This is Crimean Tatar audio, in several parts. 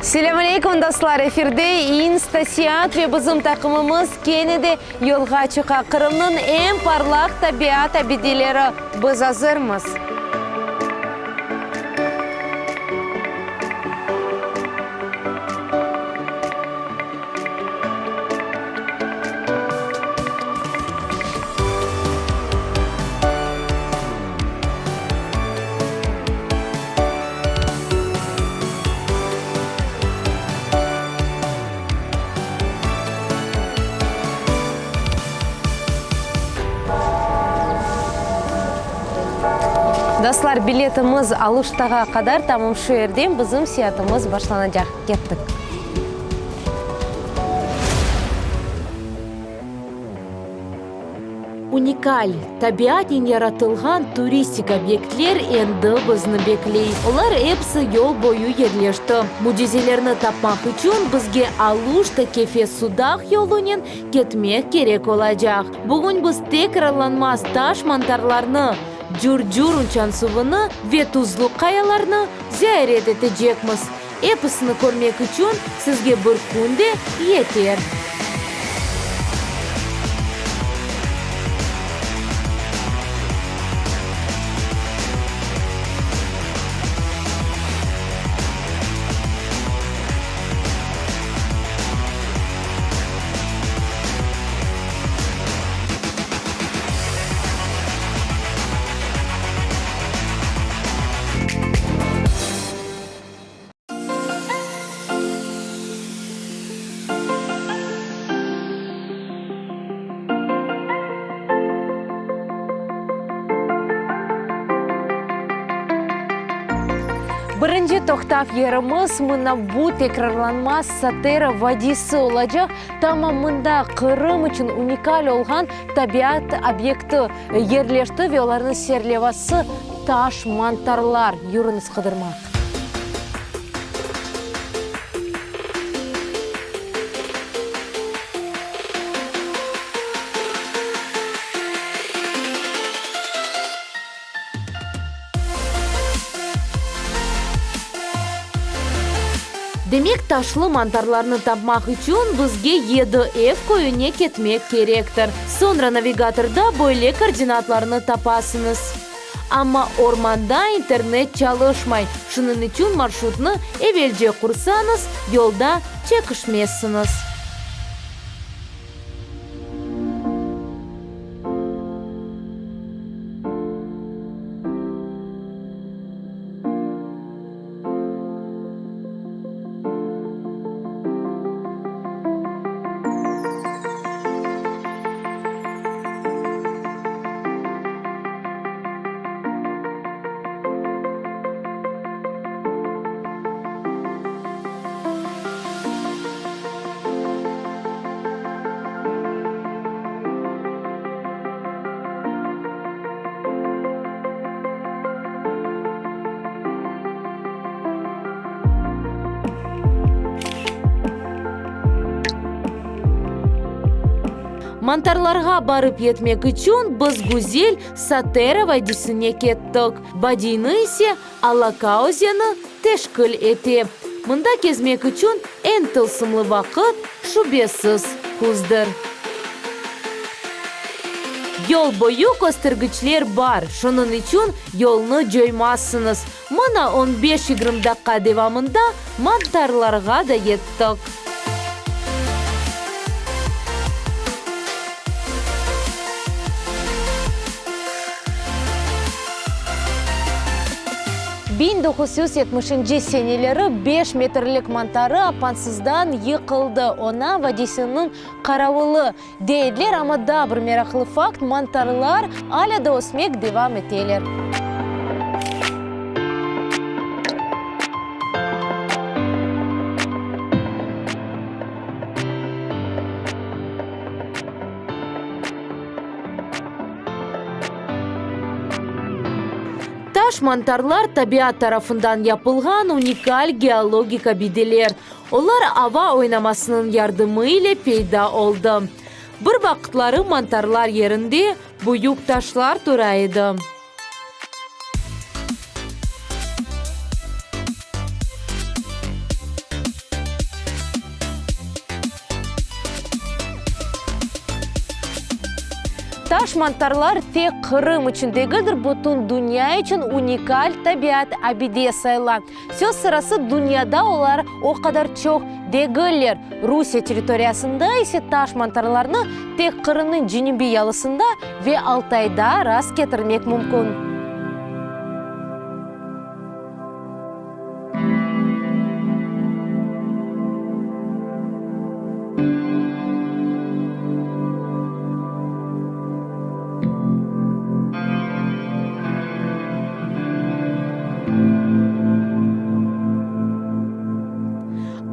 Selâm aleyküm, dostlar! Efirde İnsta-seyaat ve bizim taqımımız kene de yolğa çıqa. Qırımnıñ eñ parlaq tabiat abideleri. Biz azırmız! Dostlar, biletimiz Aluştağa qadar, tamam şu yerden bizim seyaatımız başlanacaq. Kettik. Unikal, tabiatnen yaratılğan turistik obyektler endi bizni bekley. Olar episi yol boyu yerleşti. Mücizelerni tapmaq içün bizge Aluşta-Kefe-Sudaq yolunen ketmek kerek olacaq. Bugün biz tekrarlanmaz taş mantarlarnı, cür-cür uçan suvunı ve tuzlu qayalarnı ziyaret etecekmiz. Episini körmek içün sizge bir kün de yeter. Birinci toqtav yerimiz mına bu tekrarlanmaz Satera vadiysi olacaq. Tamam mında Qırım içün unikal olğan tabiat obyekti yerleşti ve olarnıñ serlevası taş mantarlar. Yürüñiz qıdırmaq. Demek, taşlı mantarlarnı tapmaq içün bizge Yedi Ev köyüne ketmek kerektir. Soñra navigatorda böyle koordinatlarnı tapasıñız. Amma ormanda internet çalışmay, şunıñ içün marşrutnı evelce qursañız, yolda çekişmezsiñiz. Mantarlarğa barıp yetmek içün biz güzel Satera vadisine kettik. Vadiyni ise Alaka özeni teşkil ete. Mında kezmek içün eñ tılsımlı vaqıt, şübesiz, küzdir. Yol boyu köstergiçler bar, şunıñ içün yolnı coymazsıñız. Mına on beş-yigirmi daqqa devamında mantarlarğa da yettik. 1970-nci seneleri beş metrlik mantarı apansızdan yıqıldı, oña vadisiniñ qaravulı Deyler, amma daa bir meraqlı fakt, mantarlar alâ da ösmek devam eteler. Taş mantarlar tabiat tarafından yapılğan unikal geologik abideler. Olar ava oynamasınıñ yardımı ile peyda oldı. Bir vaqıtları mantarlar yerinde büyük taşlar tura edi. Taş mantarlar tek Qırım içün degildir, bütün dünya içün unikal tabiat abide sayıla. Söz sırası, dünyada olar o qadar çoq degiller. Rusiye territoriyasında ise taş mantarlarnı tek Qırımnıñ cenübiy yalısında ve Altayda rast ketirmek mümkün.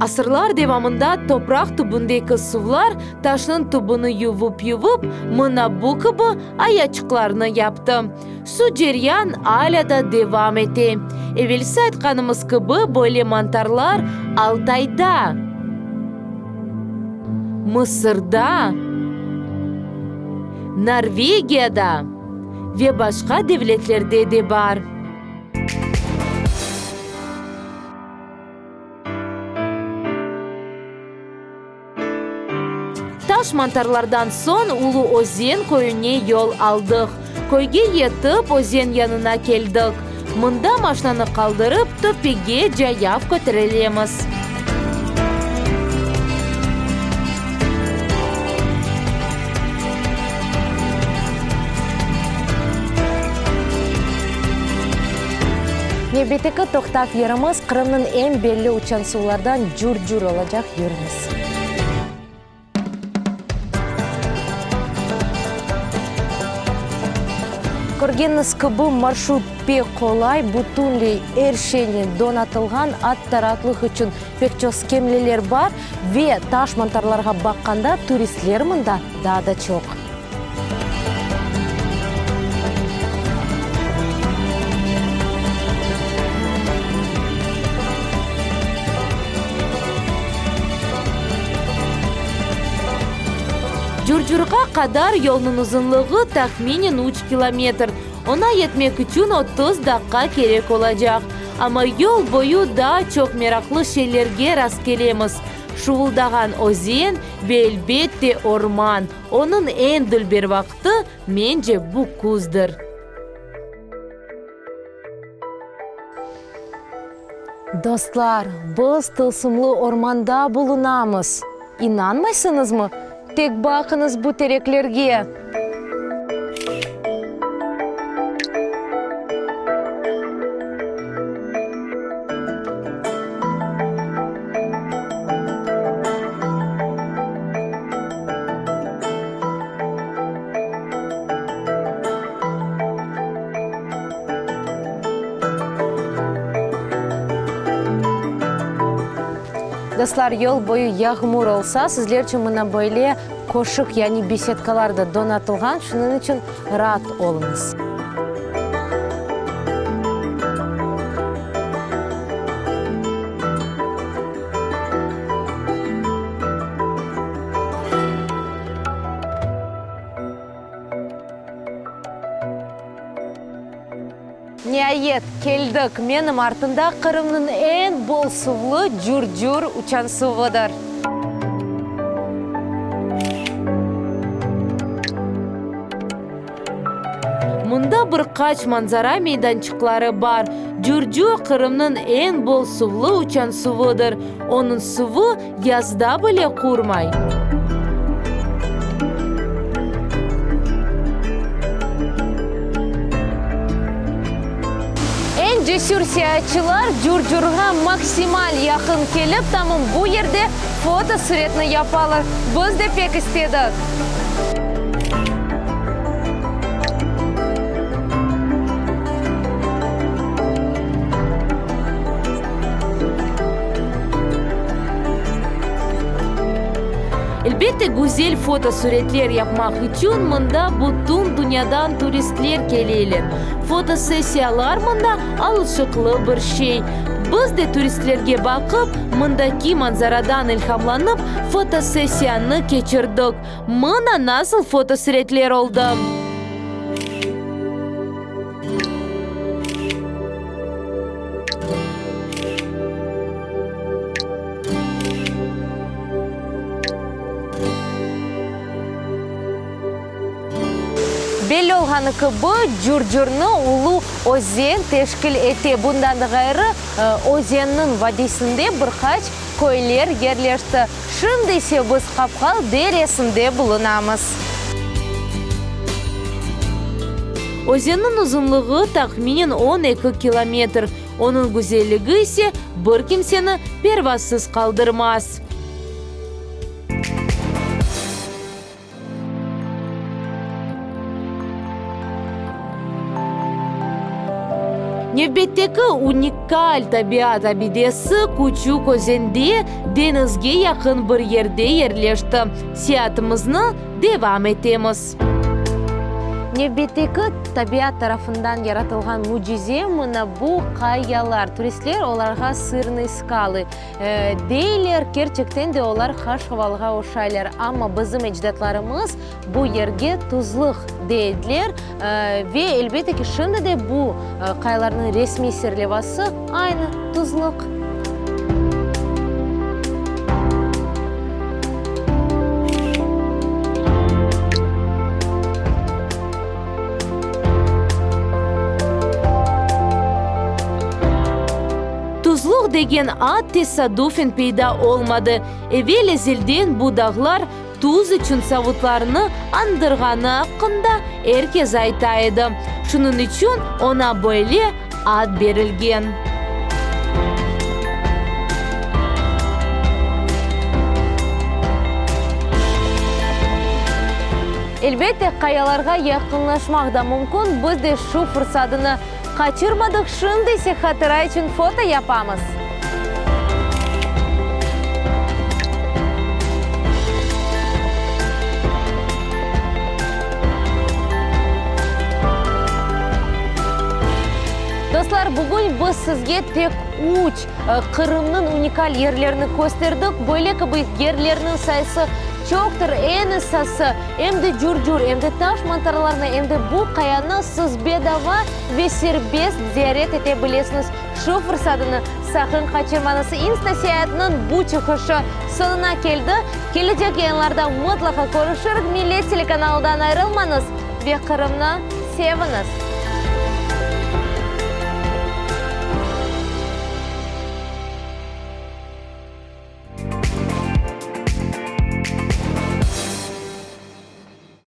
Asırlar devamında topraq tübündeki suvlar taşnıñ tübüni yuvıp-yuvıp, mına bu kibi ayaçıqlarnı yaptı. Şu ceryan alâ da devam ete. Evelsi aytqanımız kibi, böyle mantarlar Altayda, Mısırda, Norvegiyada ve başqa devletlerde de bar. Taş mantarlardan soñ Ulu Özen köyüne yol aldıq. Köyge yetip, özen yanına keldik. Mında maşnanı qaldırıp, töpege cayav köterilemiz. Nevbetteki toqtav yerimiz, Qırımnıñ eñ belli uçansuvlardan Cür-Cür olacaq, yürüñiz. Körgeniñiz kibi, marşrut pek qolay, bütünley er şeynen donatılğan, atta raatlıq içün pek çoq skemleler bar ve taş mantarlarğa baqqanda turistler mında daa da çoq. Curcurğa qadar yolnıñ uzunlığı tahminen üç kilometr. Oña yetmek içün 30 daqqa kerek olacaq. Amma yol boyu daa çoq meraqlı şeylerge rastkelemiz, şuvuldağan özen ve, elbette, orman. Onıñ eñ dülber vaqtı, mence, bu küzdir. Dostlar, biz tılsımlı ormanda bulunamız. İnanmaysıñızmı? Tek baqıñız bu tereklerge! Dostlar, yol boyu yağmur olsa, sizler içün mına böyle koşuk, yani besedkalar da donatılğan, şunıñ içün raat oluñız. Niayet, keldik. Menim artımda Qırımnıñ eñ bol suvlı Cür-Cür uçansuvıdır. Mında bir qaç manzara meydançıqları bar. Cür-Cür Qırımnıñ eñ bol suvlı uçansuvıdır. Onıñ suvu yazda bile qurmay. Eñ cesür seyaatçılar Cür-Cürğa maksimal yaqın kelip, tamam bu yerde fotosuretni yapalar. Biz de pek istedik. Elbette, güzel fotosuretler yapmaq içün mında bütün dünyadan turistler keleler. Fotosessiyalar mında alışıqlı bir şey. Biz de turistlerge baqıp, mındaki manzaradan ilhamlanıp, fotosessiyanı keçirdik. Mına nasıl fotosuretler oldı. Belli olğanı kibi, Curcurnı Ulu Özen teşkil ete. Bundan da ğayrı, özenniñ vadiysinde bir qaç köyler yerleşti. Şimdi ise biz Qapqal deresinde bulunamız. Özenniñ uzunlığı tahminen 12 kilometr, onıñ güzelligi ise bir kimseni pervasız qaldırmaz. Nevbetteki unikal tabiat abidesi Küçük Özende, deñizge yaqın bir yerde yerleşti. Seyaatımıznı devam etemiz. Nevbetteki tabiat tarafından yaratılğan mücize mına bu qayalar. Turistler olarğa Sırnıy skalı Deyler, kerçekten de olar qaşqavalğa oşaylar, amma bizim ecdatlarımız bu yerge tuzluq dey ediler ve, elbette ki, şimdi de bu qayalarnıñ resmiy serlevası aynı tuzluq. Tuzluq degen ad tesadufen peyda olmadı. Evel-ezelden bu dağlar tuz içün savutlarnı añdırğanı aqqında er kes ayta edi. Şunıñ içün oña böyle ad berilgen. Elbette, qayalarğa yaqınlaşmaq da mümkün, biz de şu fırsatını qaçırmadıq, şimdi ise hatıra içün foto yapamız. Dostlar, bugün biz sizge tek üç Qırımnıñ unikal yerlerini kösterdik. Böyle kibi yerlerniñ sayısı çoqtır. Eñ esası, em de cür-cür, em de taş mantarlarını, em de bu qayanı siz bedava ve serbest ziyaret ete bilesiñiz. Şu fırsatını saqın qaçırmañız. İnsta seyaatınıñ bu çıqışı soñuna keldi. Kelecek yayınlarda mıtlaqa körüşirik. Millet telekanalından ayırılmañız ve Qırımnı seviñiz!